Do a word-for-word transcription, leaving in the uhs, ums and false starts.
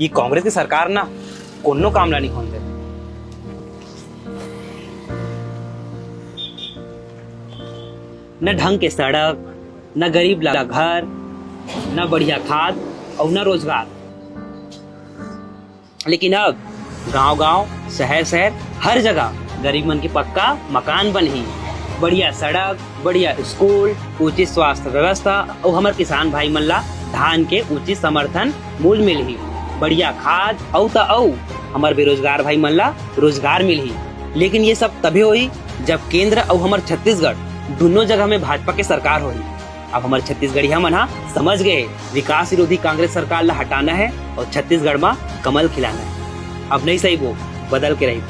ये कांग्रेस की सरकार ना कोनो काम ला नहीं होने देती। न ढंग के सड़क, न गरीब ला घर, न बढ़िया खाद और न रोजगार। लेकिन अब गांव-गांव, शहर-शहर, हर जगह गरीब मन के पक्का मकान बनही, बढ़िया सड़क, बढ़िया स्कूल, उचित स्वास्थ्य व्यवस्था और हमर किसान भाई मन ला धान के उचित समर्थन मूल्य मिलही, बढ़िया खाद अउ त अउ हमर बेरोजगार भाई मन ला रोजगार मिलही। लेकिन ये सब तभे होही जब केंद्र अउ हमर छत्तीसगढ़ दोनों जगह में भाजपा के सरकार होही। अब हमर छत्तीसगढ़िया मन हा समझ गए, विकास विरोधी कांग्रेस सरकार ला हटाना है और छत्तीसगढ़ में कमल खिलाना है। अब नहीं सही वो बदल के रही।